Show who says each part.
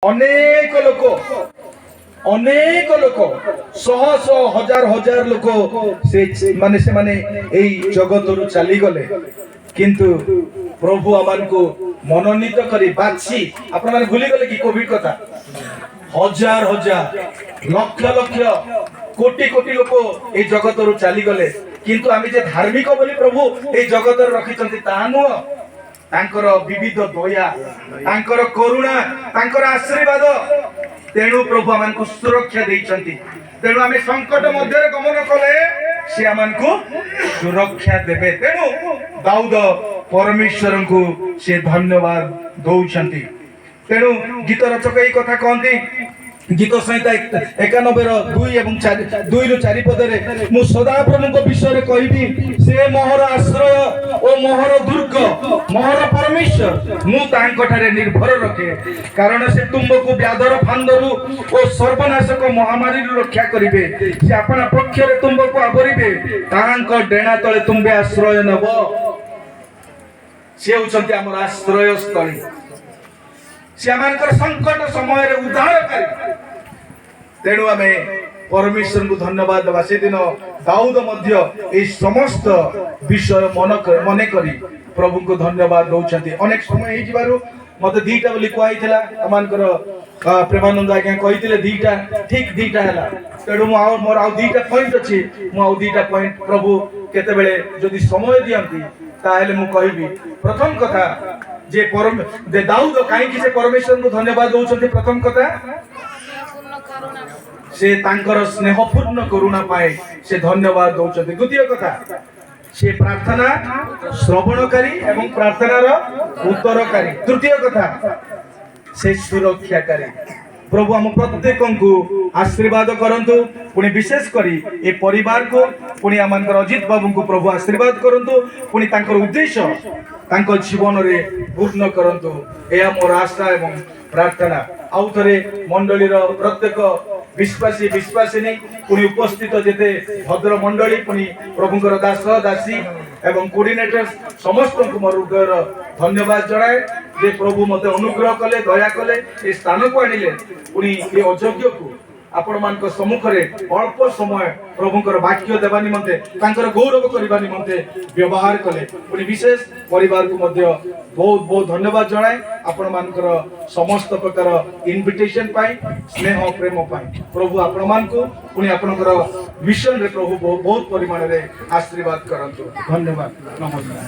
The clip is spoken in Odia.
Speaker 1: ଅନେକ ଲୋକ, ଅନେକ ଲୋକ, ଶହ ଶହ, ହଜାର ହଜାର ଲୋକ ସେ ମାନେ ସେମାନେ ଏଇ ଜଗତରୁ ଚାଲିଗଲେ। କିନ୍ତୁ ପ୍ରଭୁ ଆମମାନଙ୍କୁ ମନୋନୀତ କରି ବାଛି, ଆପଣମାନେ ଭୁଲିଗଲେ କି କୋଭିଡ କଥା? ହଜାର ହଜାର, ଲକ୍ଷ ଲକ୍ଷ, କୋଟି କୋଟି ଲୋକ ଏଇ ଜଗତରୁ ଚାଲିଗଲେ। କିନ୍ତୁ ଆମେ ଯେ ଧାର୍ମିକ ବୋଲି ପ୍ରଭୁ ଏଇ ଜଗତରେ ରଖିଛନ୍ତି, ତାହା ନୁହଁ। ତାଙ୍କର ବିବିଧ ଦୟା, ତାଙ୍କର କରୁଣା, ତାଙ୍କର ଆଶୀର୍ବାଦ, ତେଣୁ ପ୍ରଭୁ ଆମମାନଙ୍କୁ ସୁରକ୍ଷା ଦେଇଛନ୍ତି। ତେଣୁ ଆମେ ସଙ୍କଟ ମଧ୍ୟରେ ଗମନ କଲେ ସେ ଆମମାନଙ୍କୁ ସୁରକ୍ଷା ଦେବେ। ତେଣୁ ଦାଉଦ ପରମେଶ୍ୱରଙ୍କୁ ସେ ଧନ୍ୟବାଦ ଦଉଛନ୍ତି। ତେଣୁ ଗୀତ ରଚକ ଏଇ କଥା କହନ୍ତି ଗୀତ ସଂହିତା 91ର 2 ଏବଂ 4, 2ରୁ 4 ପଦରେ, "ମୁଁ ସଦାପ୍ରଭୁଙ୍କ ବିଷୟରେ କହିବି, ସେ ମୋହର ଆଶ୍ରୟ ଓ ମୋହର ଦୁର୍ଗ, ମୋହର ପରମେଶ୍ୱର, ମୁଁ ତାଙ୍କ ଠାରେ ନିର୍ଭର ରଖେ। କାରଣ ସେ ତୁମ୍ଭକୁ ବ୍ୟାଧର ଫାନ୍ଦରୁ ଓ ସର୍ବନାଶକ ମହାମାରୀରୁ ରକ୍ଷା କରିବେ। ସେ ଆପଣା ପକ୍ଷରେ ତୁମ୍ଭକୁ ଆବରିବେ, ତାହାଙ୍କ ଡେଣା ତଳେ ତୁମ୍ଭେ ଆଶ୍ରୟ ନେବ।" ସେ ହେଉଛନ୍ତି ଆମର ଆଶ୍ରୟସ୍ଥଳୀ। ସେ ଆମମାନଙ୍କର ସଙ୍କଟ ସମୟରେ ଉଦ୍ଧାରକାରୀ। ତେଣୁ ଆମେ ପରମେଶ୍ୱରଙ୍କୁ ଧନ୍ୟବାଦ ଦେବା। ସେଦିନ ଦାଉଦ ମଧ୍ୟ ଏଇ ସମସ୍ତ ବିଷୟ ମନେ କରି ପ୍ରଭୁଙ୍କୁ ଧନ୍ୟବାଦ ଦଉଛନ୍ତି। ଅନେକ ସମୟ ହେଇଯିବାରୁ, ମତେ 2ଟା ବୋଲି କୁହାହେଇଥିଲା, ଆମମାନଙ୍କର ପ୍ରେମାନନ୍ଦ ଆଜ୍ଞା କହିଥିଲେ 2ଟା, ଠିକ 2ଟା ହେଲା। ତେଣୁ ମୁଁ ଆଉ ମୋର ଆଉ 2ଟା ପଏଣ୍ଟ ଅଛି। ମୁଁ ଆଉ 2ଟା ପଏଣ୍ଟ ପ୍ରଭୁ କେତେବେଳେ ଯଦି ସମୟ ଦିଅନ୍ତି, ତାହେଲେ ମୁଁ କହିବି। ପ୍ରଥମ କଥା ଯେ ଦାଉଦ କାହିଁକି ସେ ପରମେଶ୍ୱରଙ୍କୁ ଧନ୍ୟବାଦ ଦଉଛନ୍ତି? ପ୍ରଥମ କଥା,
Speaker 2: ପୂର୍ଣ୍ଣ କରୁଣା।
Speaker 1: ସେ ତାଙ୍କର ସ୍ନେହପୂର୍ଣ୍ଣ କରୁଣା ପାଇଁ ସେ ଧନ୍ୟବାଦ ଦଉଛନ୍ତି। ଦ୍ୱିତୀୟ କଥା, ସେ ପ୍ରାର୍ଥନା ଶ୍ରବଣକାରୀ ଏବଂ ପ୍ରାର୍ଥନାର ଉତ୍ତରକାରୀ। ତୃତୀୟ କଥା, ସେ ସୁରକ୍ଷାକାରୀ। ପ୍ରଭୁ ଆମ ପ୍ରତ୍ୟେକଙ୍କୁ ଆଶୀର୍ବାଦ କରନ୍ତୁ। ପୁଣି ବିଶେଷ କରି ଏ ପରିବାରକୁ, ପୁଣି ଆମମାନଙ୍କର ଅଜିତ ବାବୁଙ୍କୁ ପ୍ରଭୁ ଆଶୀର୍ବାଦ କରନ୍ତୁ। ପୁଣି ତାଙ୍କର ଉଦ୍ଦେଶ୍ୟ ତାଙ୍କ ଜୀବନରେ ପୂର୍ଣ୍ଣ କରନ୍ତୁ, ଏହା ମୋର ଆଶା ଏବଂ ପ୍ରାର୍ଥନା। ଆଉ ଥରେ ମଣ୍ଡଳୀର ପ୍ରତ୍ୟେକ ବିଶ୍ୱାସୀ, ବିଶ୍ୱାସିନୀ, ପୁଣି ଉପସ୍ଥିତ ଯେତେ ଭଦ୍ର ମଣ୍ଡଳୀ, ପୁଣି ପ୍ରଭୁଙ୍କର ଦାସ ଦାସୀ ଏବଂ କୋର୍ଡିନେଟର, ସମସ୍ତଙ୍କୁ ମୋର ହୃଦୟର ଧନ୍ୟବାଦ ଜଣାଏ ଯେ ପ୍ରଭୁ ମୋତେ ଅନୁଗ୍ରହ କଲେ, ଦୟା କଲେ, ଏ ସ୍ଥାନକୁ ଆଣିଲେ। ପୁଣି ଏ ଅଯୋଗ୍ୟକୁ ଆପଣମାନଙ୍କ ସମ୍ମୁଖରେ ଅଳ୍ପ ସମୟ ପ୍ରଭୁଙ୍କର ବାକ୍ୟ ଦେବା ନିମନ୍ତେ, ତାଙ୍କର ଗୌରବ କରିବା ନିମନ୍ତେ ବ୍ୟବହାର କଲେ। ପୁଣି ବିଶେଷ ପରିବାରକୁ ମଧ୍ୟ ବହୁତ ବହୁତ ଧନ୍ୟବାଦ ଜଣାଏ ଆପଣମାନଙ୍କର ସମସ୍ତ ପ୍ରକାର ଇନଭିଟେସନ ପାଇଁ, ସ୍ନେହ ପ୍ରେମ ପାଇଁ। ପ୍ରଭୁ ଆପଣମାନଙ୍କୁ ପୁଣି ଆପଣଙ୍କର ମିଶନରେ ପ୍ରଭୁ ବହୁତ ପରିମାଣରେ ଆଶୀର୍ବାଦ କରନ୍ତୁ। ଧନ୍ୟବାଦ, ନମସ୍କାର।